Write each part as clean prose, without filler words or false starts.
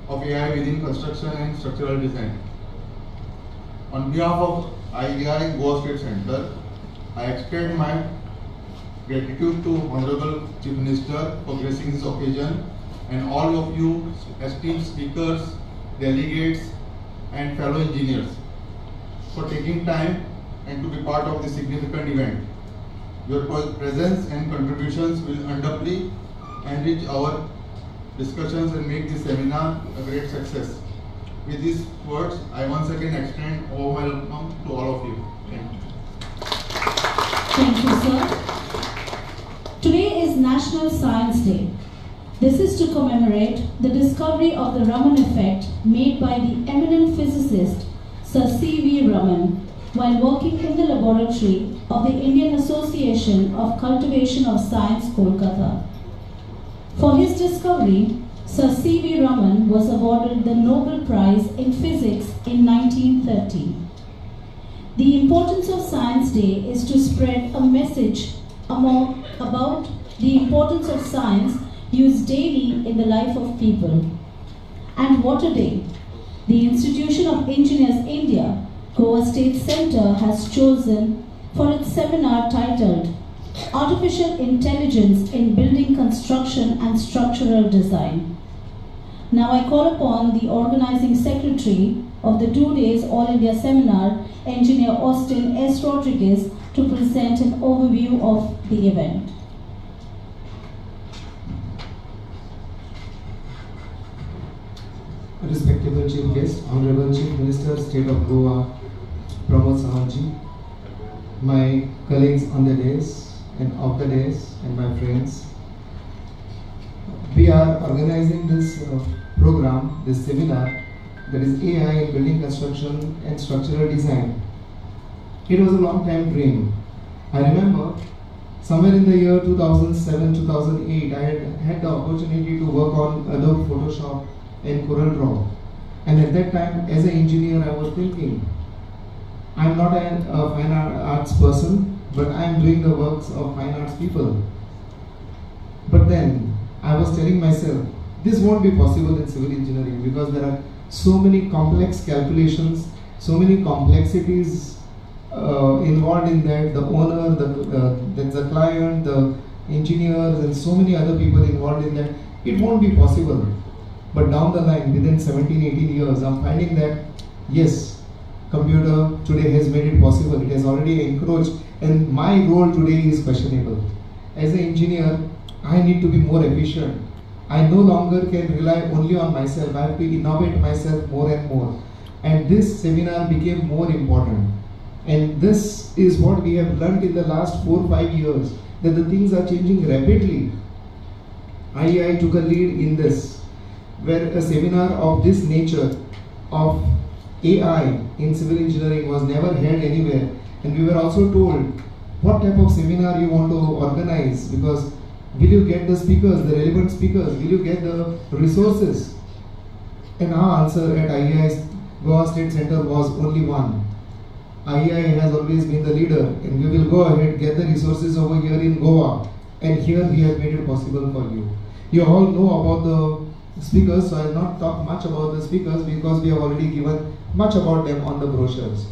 of AI within construction and structural design. On behalf of IEI Goa State Center, I extend my gratitude to Honorable Chief Minister for gracing this occasion and all of you esteemed speakers, delegates and fellow engineers for taking time and to be part of this significant event. Your presence and contributions will undoubtedly enrich our discussions and make this seminar a great success. With these words, I once again extend a warm welcome to all of you. Thank you. Thank you, sir. Today is National Science Day. This is to commemorate the discovery of the Raman effect made by the eminent physicist Sir C.V. Raman while working in the laboratory of the Indian Association of Cultivation of Science, Kolkata. For his discovery, Sir C.V. Raman was awarded the Nobel Prize in Physics in 1930. The importance of Science Day is to spread a message about the importance of science used daily in the life of people. And what a day! The Institution of Engineers India, Goa State Center has chosen for its seminar titled Artificial Intelligence in Building Construction and Structural Design. Now I call upon the organizing secretary of the 2 days All India Seminar, Engineer Austin S. Rodriguez, to present an overview of the event. Respectable Chief Guest, Honorable Chief Minister, State of Goa, Pramod Sawant, my colleagues on the dais and off the dais, and my friends. We are organizing this program, this seminar, that is AI in Building Construction and Structural Design. It was a long time dream. I remember somewhere in the year 2007, 2008, I had the opportunity to work on Adobe Photoshop and CorelDRAW. And at that time, as an engineer, I was thinking, I'm not a fine arts person, but I'm doing the works of fine arts people. But then I was telling myself, this won't be possible in civil engineering because there are so many complex calculations, so many complexities involved in that, the owner, the client, the engineers, and so many other people involved in that. It won't be possible. But down the line, within 17, 18 years, I'm finding that yes, computer today has made it possible. It has already encroached, and my role today is questionable. As an engineer, I need to be more efficient. I no longer can rely only on myself. I have to innovate myself more and more. And this seminar became more important. And this is what we have learned in the last 4 or 5 years, that the things are changing rapidly. IEI took a lead in this, where a seminar of this nature of AI in civil engineering was never held anywhere. And we were also told what type of seminar you want to organize, because will you get the speakers, the relevant speakers, will you get the resources? And our answer at IEI's Goa State Center was only one. IEI has always been the leader, and we will go ahead, get the resources over here in Goa, and here we have made it possible for you. You all know about the speakers, so I will not talk much about the speakers because we have already given much about them on the brochures.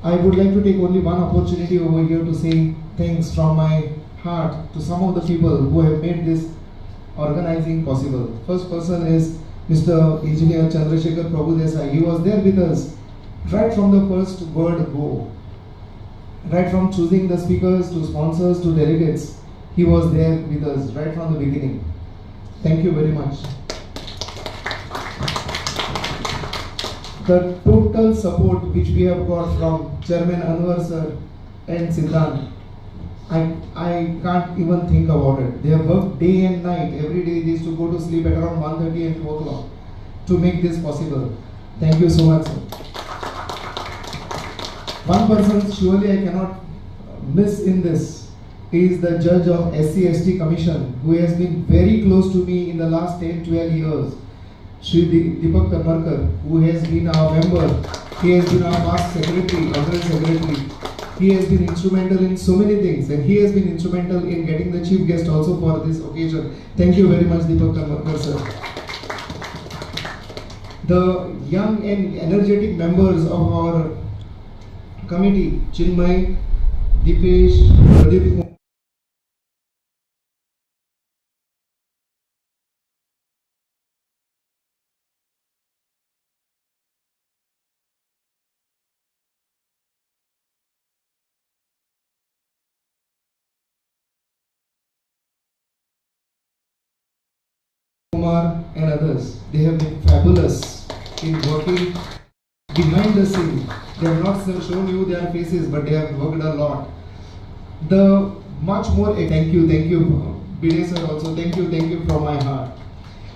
I would like to take only one opportunity over here to say thanks from my heart to some of the people who have made this organizing possible. First person is Mr. Engineer Chandrasekhar Prabhudesai. He was there with us right from the first word go. Right from choosing the speakers to sponsors to delegates, he was there with us right from the beginning. Thank you very much. The total support which we have got from Chairman Anwar sir and Siddhant, I can't even think about it. They have worked day and night. Every day they used to go to sleep at around 1:30 and 2 o'clock to make this possible. Thank you so much, sir. One person surely I cannot miss in this is the judge of SC/ST Commission, who has been very close to me in the last 10-12 years. Shri Deepak Karmarkar, who has been our member, he has been our past secretary, honorary secretary. He has been instrumental in so many things, and he has been instrumental in getting the chief guest also for this occasion. Thank you very much, Deepak Karmarkar sir. The young and energetic members of our committee, Chinmay, Dipesh, Pradeep Kumar and others, they have been fabulous in working behind the scene. They have not shown you their faces, but they have worked a lot. The much more, thank you, Bide sir also, thank you from my heart.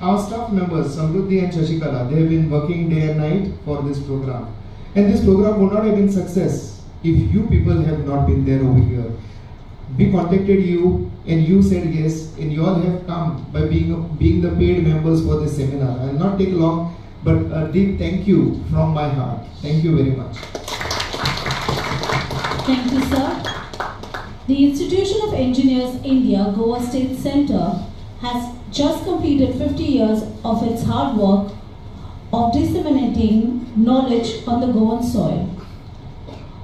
Our staff members, Samruddhi and Shashikala, they have been working day and night for this program. And this program would not have been success if you people have not been there over here. We contacted you and you said yes, and you all have come by being the paid members for this seminar. I will not take long, but a deep thank you from my heart. Thank you very much. Thank you, sir. The Institution of Engineers India, Goa State Centre has just completed 50 years of its hard work of disseminating knowledge on the Goan soil.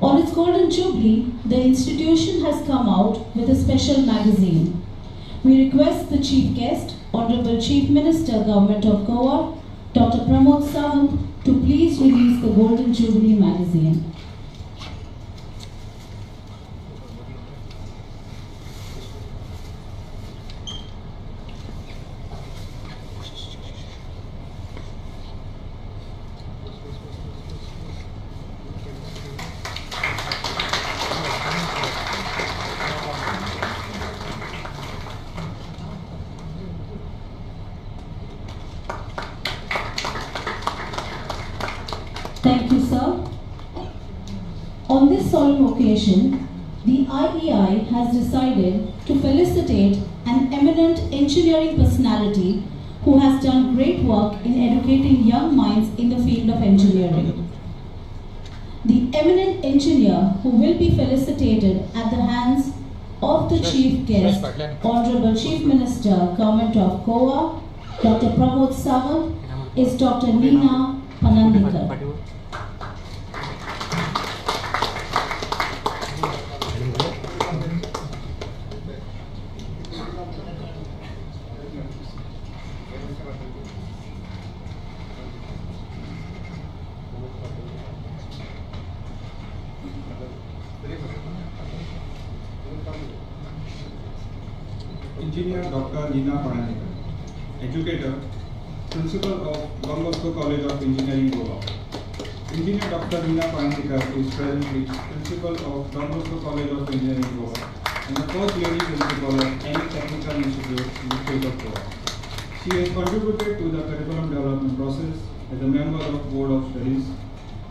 On its Golden Jubilee, the institution has come out with a special magazine. We request the Chief Guest, Honorable Chief Minister, Government of Goa, Dr. Pramod Sawant, to please release the Golden Jubilee magazine. Thank you, sir. On this solemn occasion, the IEI has decided to felicitate an eminent engineering personality who has done great work in educating young minds in the field of engineering. The eminent engineer who will be felicitated at the hands of the Chief Guest, Honorable Chief Minister, Government of Goa, Dr. Pramod Sawant, is Dr. Neena Panandikar. Engineer Dr. Neena Panandikar, Educator, Principal of Don Bosco College of Engineering, Goa. Engineer Dr. Neena Panandikar is presently Principal of Don Bosco College of Engineering, Goa, and the first lady principal of any technical institute in the state of Goa. She has contributed to the curriculum development process as a member of Board of Studies.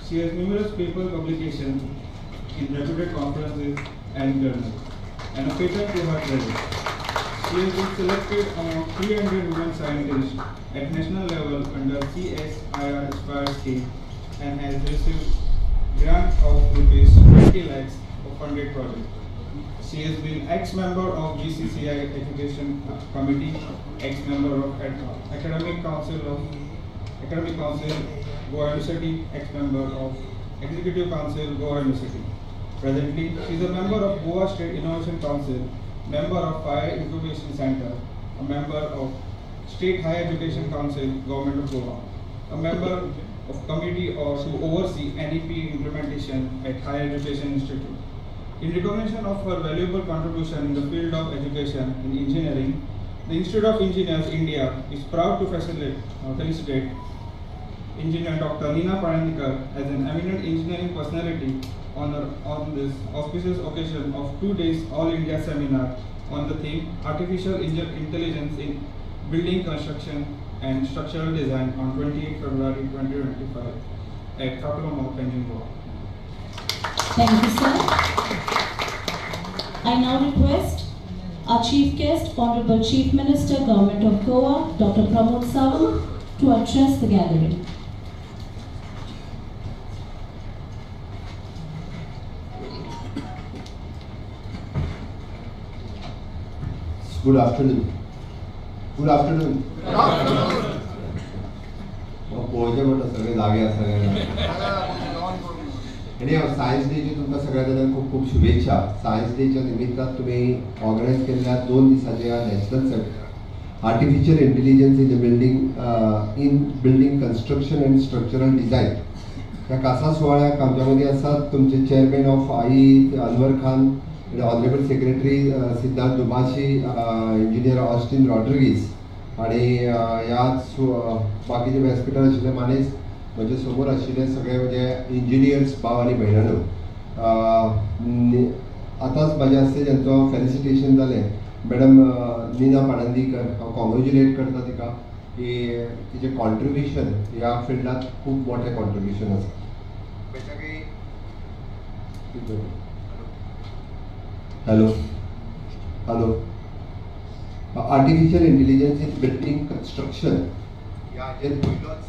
She has numerous paper publications in reputed conferences and journals, and a patent to her credit. She has been selected among 300 women scientists at national level under CSIR Aspire scheme and has received grant of rupees 20 lakhs for funded project. She has been ex-member of GCCI Education Committee, ex-member of Academic Council Goa University, ex-member of Executive Council Goa University. Presently, she is a member of Goa State Innovation Council, member of Fire Incubation Center, a member of State Higher Education Council, Government of Goa, a member of committee or to oversee NEP implementation at Higher Education Institute. In recognition of her valuable contribution in the field of education in engineering, the Institute of Engineers India is proud to felicitate Engineer Dr. Neena Panandikar as an eminent engineering personality on this auspicious occasion of 2 days All India Seminar on the theme Artificial Intelligence in Building Construction and Structural Design on 28 February 2025 at Capital Mall, Panjim, Goa. Thank you, sir. I now request our Chief Guest, Honorable Chief Minister, Government of Goa, Dr. Pramod Sawant, to address the gathering. Good afternoon. Good afternoon. Good afternoon. पळोवचें पडटा सगळे जागे आसा काय ना. आनी हांव science डेची तुमकां सगळ्या जाणांक खूब खूब शुभेच्छा. सायन्स डेच्या निमित्तान तुमी ऑर्गनायज केल्ल्या 2 दिसाच्या national seminar artificial intelligence in the building in building construction and structural design ह्या खासा सुवाळ्याक आमच्या मदीं आसात तुमचे chairman of I Anwar Khan, honourable secretary Siddharth Dubhashi, engineer Austin Rodrigues आनी ह्या बाकीचे व्यासपीठार आशिल्ले मानेस्त, म्हजे समोर आशिल्ले सगळे म्हणजे इंजिनियर्स भाव आनी भयणांनो, आतांच म्हाज्या हस्ते ज्यांचो फेलिसिटेशन जालें मॅडम नीना पाणंदीकर, हांव कॉंग्रेच्युलेट करता तिका की तिचें कॉन्ट्रिब्युशन ह्या फिल्डांत खूब मोठें कॉन्ट्रिब्युशन आसा. Hello hello artificial intelligence in building construction ह्या हाजेर पयलोच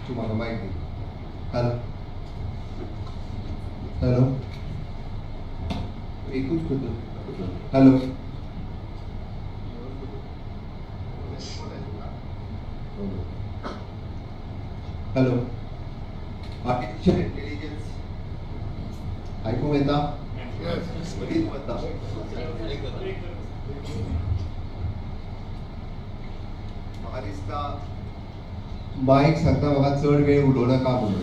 तूं म्हाका मायक दी. हॅलो हॅलो एकूच करता. Hello hello artificial intelligence आयकूंक येता? बरीच वता. म्हाका दिसता मायक सांगता म्हाका चड वेळ उलोवं नाका म्हणून,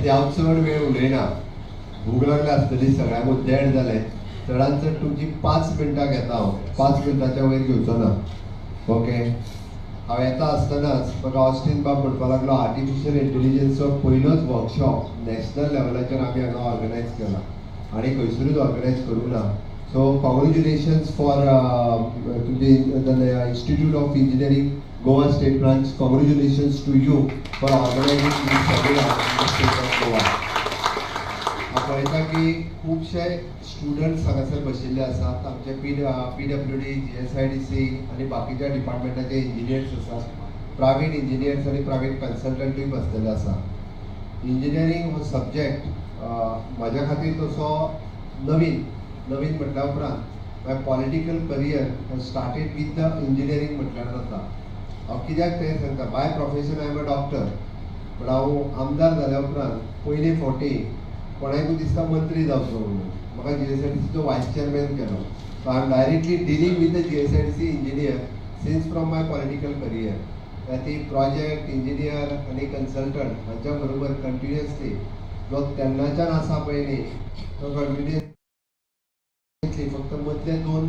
हांव चड वेळ उलयना. भूक लागल्या आसतली सगळ्यांक, देड जालें. चडान चड तुमची 5 मिनटां घेता हांव, 5 मिनटांच्या वयर घेवचो ना. ओके, हांव येता आसतनाच म्हाका ऑस्टीन बाब म्हणपाक लागलो आर्टिफिशियल इंटेलिजन्सचो पयलोच वर्कशॉप नॅशनल लेवलाचेर आमी हांगा ऑर्गनायज केला आनी खंयसरूच ऑर्गनायज करूंक ना. सो कॉंग्रेच्युलेशन्स फॉर तुमचे institute of engineering Goa state branch, congratulations to you for organising this seminar in the state of Goa. हांव पळयता की खुबशे स्टुडंट्स हांगासर बशिल्ले आसात, आमचे PWD, GSIDC आनी बाकीच्या डिपार्टमेंटाचे इंजिनियर्स आसात, प्रायवेट इंजिनियर्स आनी प्रायवेट कन्सल्टंटूय बसलेले आसा. इंजिनियरींग हो सब्जेक्ट म्हाज्या खातीर तसो नवीन नवीन म्हटल्या उपरांत my political career started with the engineering म्हटल्यार जाता. हांव कित्याक तें सांगता, by profession I am a doctor, but हांव आमदार जाल्या उपरांत पयले फावटी कोणाकूय दिसता मंत्री जावचो म्हणून म्हाका GSIDCचो वायस चेअरमॅन केलो. So I am directly dealing with the GSIDC engineer since from my political career. ती प्रोजेक्ट इंजिनियर आनी कन्सल्टंट हांच्या बरोबर कंटिन्युअसली जो तेन्नाच्यान आसा पळय न्ही तो कंटिन्युअसली फक्त मदले 2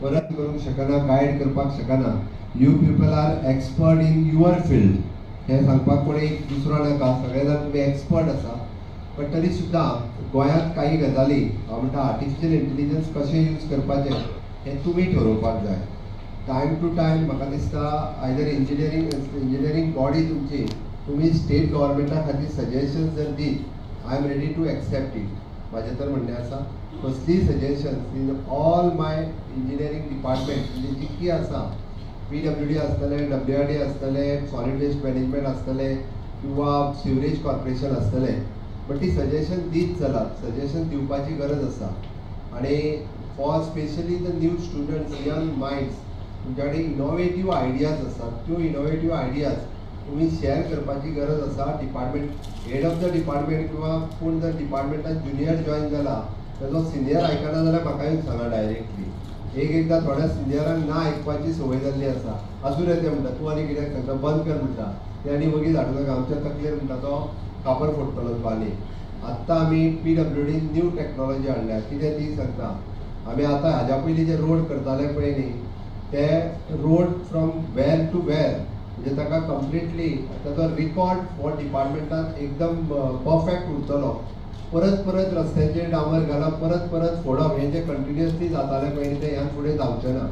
परत करूंक शकना, गायड करपाक शकना. You people are expert in your field हें सांगपाक कोणी दुसरो नाका, सगळे जाण तुमी एक्सपर्ट आसा. बट तरी सुद्दां गोंयांत कांय गजाली हांव म्हणटा आर्टिफिशियल इंटेलिजन्स कशें यूज करपाचें हें तुमी ठरोवपाक जाय. टायम टू टायम म्हाका दिसता आयदर इंजिनियरींग बॉडी तुमची तुमी स्टेट गव्हर्मेंटा खातीर सजेशन्स जर दीत, I am ready to accept it. म्हाजें तर म्हणणें आसा कसलीय suggestions in all my engineering department म्हणजे जितकी आसा, PWD आसतलें, WRD आसतलें, सॉलिड वेस्ट मॅनेजमेंट आसतलें किंवा सिवरेज कॉर्पोरेशन आसतलें, बट ती सजेशन दीत चलात. सजेशन दिवपाची गरज आसा. आनी for specially the new students, young minds, तुमच्या कडेन इनोवेटीव आयडियाज आसात, त्यो इनोवेटीव आयडियाज तुमी शेअर करपाची गरज आसा. Department head of the department किंवा कोण जर डिपार्टमेंटान ज्युनियर जॉयन जाला ताजो सिनियर आयकना जाल्यार म्हाका येवन सांगा डायरेक्टली. एक एकदां थोड्या सिनियरांक ना आयकपाची संवय जाल्ली आसा. आसूं रे तें म्हणटा, तूं आनी कित्याक सांगता, बंद कर म्हणटा, तें आनी वगीच हाडूं नाका, आमच्या तकलेर म्हणटा तो कापर फोडटलो तो. आनी आत्तां आमी PWD new technology हाडल्या, कितें ती सांगता. आमी आतां हाज्या पयलीं जे रोड करताले पळय न्ही ते road from where to where म्हणजे ताका कंप्लिटली ताचो रिकॉर्ड हो डिपार्टमेंटान एकदम परफेक्ट उरतलो. परत परत रस्त्यांचेर डांबर घालप, परत परत फोडप हें जें कंटिन्युअसली जातालें पळय न्ही तें ह्यान फुडें जावचें ना.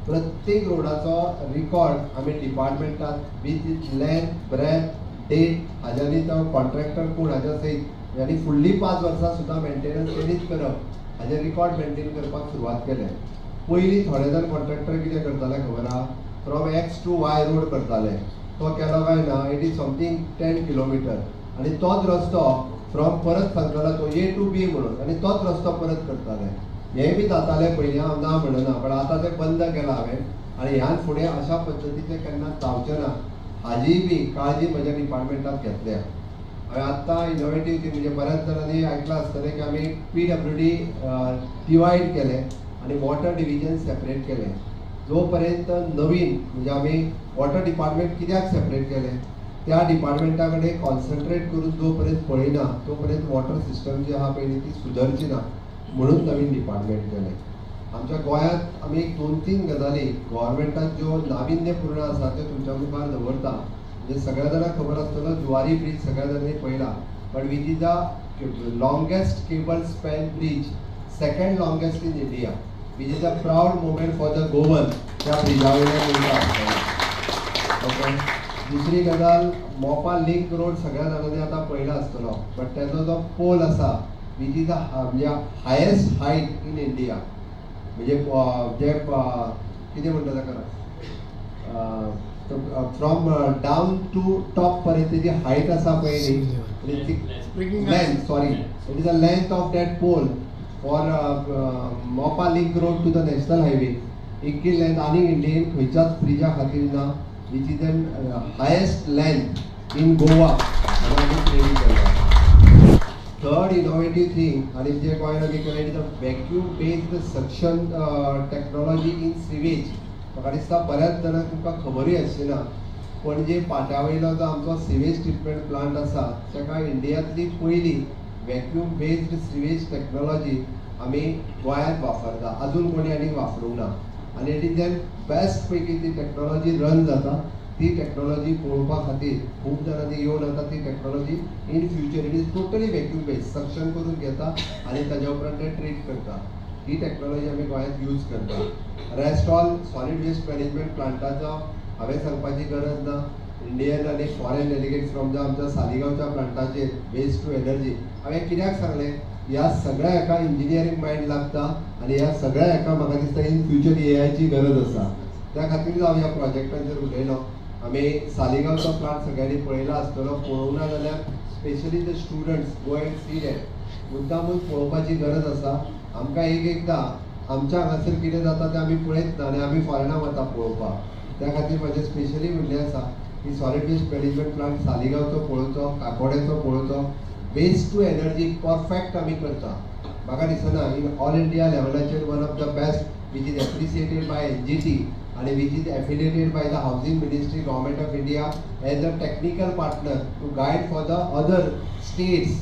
प्रत्येक रोडाचो रिकॉर्ड आमी डिपार्टमेंटान विथ लेंथ, ब्रेथ, डेट हाज्यांनी तो कॉन्ट्रॅक्टर कोण हाज्या सयत आनी फुडलीं 5 वर्सां सुद्दां मेंटेनन्स तेणीच करप हाजें रिकॉर्ड मेंटेन करपाक सुरवात केलें. पयलीं थोडे जाण कॉन्ट्रॅक्टर कितें करताले खबर आहा, from X to Y road करताले. तो केलो काय ना, it is something 10 kilometre आनी तोच रस्तो फ्रॉम परत सांगतालो तो ए टू बी म्हणून आनी तोच रस्तो परत करताले. हें बी जातालें पयलीं, हांव ना म्हणना, पण आतां तें बंद केलां हांवें आनी ह्यान फुडें अशा पद्दतीचें केन्ना जावचें ना हाजी बी काळजी म्हज्या डिपार्टमेंटात घेतल्या. हांवें आत्तां इनोवेटीव ती म्हणजे बऱ्याच जाणांनी आयकलां आसतलें की आमी PWD divide केलें आनी वॉटर डिविजन सेपरेट केलें. जो पर्यंत नवीन म्हणजे आमी वॉटर डिपार्टमेंट कित्याक सेपरेट केलें, त्या डिपार्टमेंटा कडेन कॉन्सन्ट्रेट करून जो पर्यंत पळयना तो पर्यंत वॉटर सिस्टम जी आहा पळय ती सुदरची ना म्हणून नवीन डिपार्टमेंट केलें. आमच्या गोंयांत आमी एक 2-3 गजाली गव्हर्मेंटान ज्यो नाविन्यपूर्ण आसा त्यो तुमच्या मुखार दवरता. म्हणजे सगळ्या जाणांक खबर आसतलो जुवारी ब्रीज सगळ्या जाणांनी पळयला, but which is the longest cable span bridge, second longest in India, which is a proud moment for the Goan. त्या ब्रिजा वयल्यान वयता आसतना. ओके, दुसरी गजाल मोपा लिंक रोड सगळ्या जाणांनी आतां पळयला आसतलो, बट तेजो जो पोल आसा which is a म्हणजे हायेस्ट हायट इन इंडिया, म्हणजे जे कितें म्हणटा ताका फ्रॉम डावन टू टॉप पर्यंत जी हायट आसा पळय न्ही, length, sorry, it is a length of that pole for Mopa link road to the national highway, इतकी लेंथ आनी इंडियेन खंयच्याच ब्रिजा खातीर ना, which is an highest length in Goa आनी आमी क्रेडीट केला. थर्ड इनोवेटीव थींग आनी जे गोंयान आमी केलें, it is a vacuum based suction technology in sewage. म्हाका दिसता बऱ्याच जाणांक तुमकां खबरूय आसची ना, पणजे पाट्या वयलो जो आमचो सिवेज ट्रिटमेंट प्लांट आसा ताका इंडियांतली पयली वॅक्यूम बेस्ड सिवेज टॅक्नोलॉजी आमी गोंयांत वापरता, अजून कोणी आनीक वापरूंक ना. आनी it is N best पैकी ती टॅक्नोलॉजी रन जाता. ती टॅक्नोलॉजी पळोवपा खातीर खूब जाणांनी येवन आतां ती technology in future it is totally vacuum based, suction करून घेता आनी ताज्या उपरांत ते ट्रीट करता. ही टॅक्नोलॉजी आमी गोंयांत यूज करता. Rest all solid waste management प्लांटाचो हांवें सांगपाची गरज ना. इंडियन आनी फॉरेन डेलिगेट्स फ्रॉम the आमच्या सालिगांवच्या प्लांटाचेर वेस्ट टू एनर्जी हांवें कित्याक सांगलें, ह्या सगळ्या हेका इंजिनियरींग मायंड लागता आनी ह्या सगळ्या हेका म्हाका दिसता इन फ्युचर AIची गरज आसा. त्या खातीरूच हांव ह्या प्रोजेक्टाचेर उलयलो. आमी सालिगांवचो प्लांट सगळ्यांनी पळयला आसतलो, पळोवंक ना जाल्यार specially the students go and see that, मुद्दामून पळोवपाची गरज आसा. आमकां एक एकदां आमच्या हांगासर कितें जाता तें आमी पळयत ना आनी आमी फॉरेनाक वता पळोवपाक. त्या खातीर म्हाजें स्पेशली म्हणणें आसा की सॉलीड वेस्ट मॅनेजमेंट प्लांट सालिगांवचो पळोवचो, काकोड्याचो पळोवचो, वेस्ट टू एनर्जी परफेक्ट आमी करता. म्हाका दिसना इन ऑल इंडिया लेवलाचेर one of the best which is appreciated by NGT आनी which is affiliated by the housing ministry government of India as a technical partner to guide for the other states,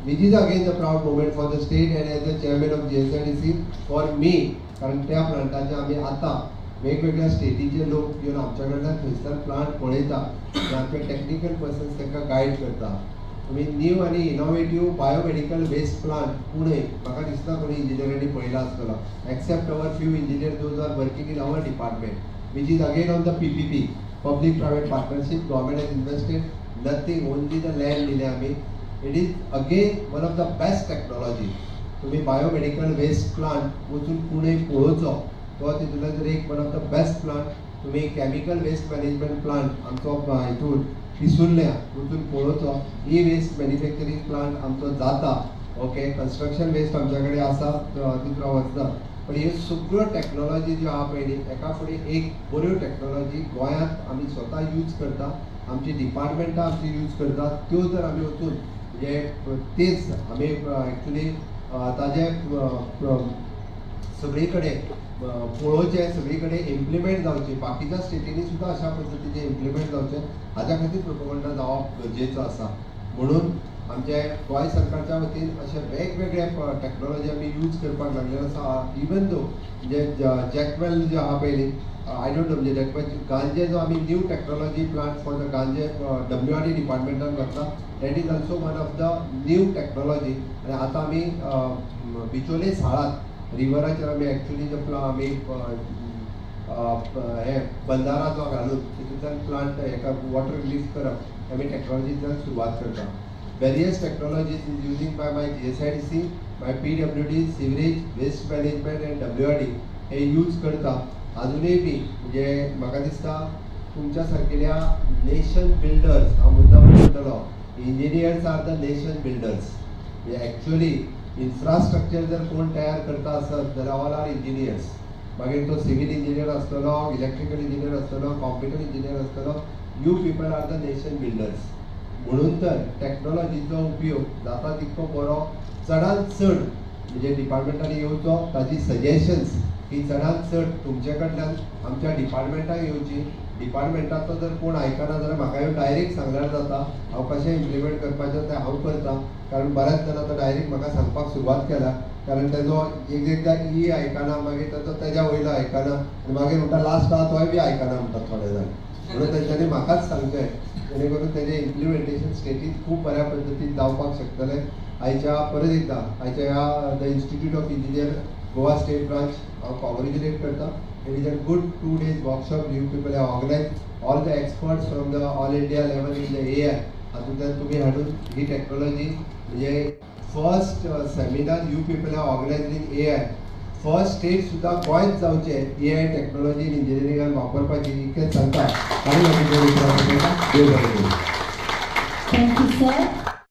which is again the proud moment for the state and as the chairman of GSIDC for me. कारण त्या प्लांटाचे आमी आतां वेगवेगळ्या स्टेटीचे लोक येवन आमच्या कडल्यान थंयसर प्लांट पळयता आनी आमचे टॅक्निकल पर्सन्स तांकां गायड करता. आमी न्यू आनी innovative biomedical waste plant Pune म्हाका दिसना कोणी इंजिनियरांनी पळयला आसतलो, except our few engineer those are working in our department, which is again on the PPP, public private partnership. Government has invested nothing, only the land दिलें आमी. It is again one of the best technology. तुम्ही biomedical waste plant वचून पुणे पळोवचो, तो तितूंतल्यान जर एक one of the best plant. तुम्ही chemical waste management plant आमचो हितून पिसुर्ल्या वचून पळोवचो, ई वेस्ट मॅन्युफॅक्चरींग प्लांट आमचो जाता. ओके, कन्स्ट्रक्शन वेस्ट आमच्या कडेन आसा तितून हांव वचना, पण ह्यो सगळ्यो टॅक्नोलॉजी ज्यो आहा पळय न्ही, एका फुडें एक बऱ्यो टॅक्नोलॉजी गोंयांत आमी स्वता यूज करता, आमची डिपार्टमेंटां आमची यूज करता. त्यो जर आमी वचून म्हणजे तेच आमी एक्चुली ताजे सगळी कडेन पळोवचें, सगळी कडेन इम्प्लिमेंट जावचें, बाकीच्या स्टेटींनी सुद्दां अशा पद्दतीचें इम्प्लिमेंट जावचें, हाज्या खातीर प्रोपोगंडा जावप गरजेचो आसा. म्हणून आमचे गोंय सरकारच्या वतीन अशे वेगवेगळे टॅक्नोलॉजी आमी यूज करपाक लागलेले आसा. इवन दो म्हणजे जॅकवेल जो आहा पयलीं, I don't know म्हणजे जॅकवेल गांजे जो आमी new technology plant for the गांजे WRD डिपार्टमेंटान घातला, that is also one of the new technology. आनी आतां आमी बिचोले साळात रिवराचेर आमी एक्चुली जो आमी हे बंदारा जो घालून तितूंतल्यान प्लांट हेका वॉटर लिफ्ट करप आमी टॅक्नोलॉजींतल्यान सुरवात करता. Various technologies is using by my GSIDC, my PWD, sewerage, waste management and WRD हे यूज करता. अजूनय बी म्हणजे म्हाका दिसता तुमच्या सारकेल्या नेशन बिल्डर्स, हांव मुद्दाम म्हणटलो, engineers are the nation builders. Actually infrastructure जर कोण तयार करता आसत जाल्यार ऑल are engineers. मागीर तो सिवील इंजिनियर आसतलो, इलेक्ट्रिकल इंजिनियर आसतलो, कॉम्प्युटर इंजिनियर आसतलो, you people are the nation builders. म्हणून तर टॅक्नोलॉजीचो उपयोग जाता तितको बरो चडांत चड म्हणजे डिपार्टमेंटांनी येवचो, ताजी सजेशन्स ही चडांत चड तुमचे कडल्यान आमच्या डिपार्टमेंटाक येवची. डिपार्टमेंटाचो जर कोण आयकना जाल्यार म्हाका येवन डायरेक्ट सांगल्यार जाता, हांव कशें इम्प्लिमेंट करपाचें तें हांव करता. कारण बऱ्याच जाणां आतां डायरेक्ट म्हाका सांगपाक सुरवात केल्या, कारण तेजो एक एकदां ई आयकना, मागीर ताचो तेज्या वयलो आयकना, आनी मागीर म्हणटा लास्ट आहा तोय बी आयकना म्हणटा थोडे जाण. म्हणून तेंच्यांनी म्हाकाच सांगचें, जेणे करून तेजें इम्प्लिमेंटेशन स्टेटीन खूब बऱ्या पद्दतीन जावपाक शकतलें. आयच्या परत एकदां आयच्या ह्या the Institute of Engineer Goa State Branch हांव कॉंग्रेच्युलेट करता. It is a good 2 days workshop you people have organize, all the experts from the all India level in the AI. हातूंतल्यान तुमी हाडून ही टॅक्नोलॉजी म्हणजे first seminar you people have organize in AI, first state सुद्दां गोंयच जावचें ए I technology in इंजिनियरिंगान वापरपाची, इतकेंच सांगता आनी म्हाका देव बरें करूं. Thank you, sir.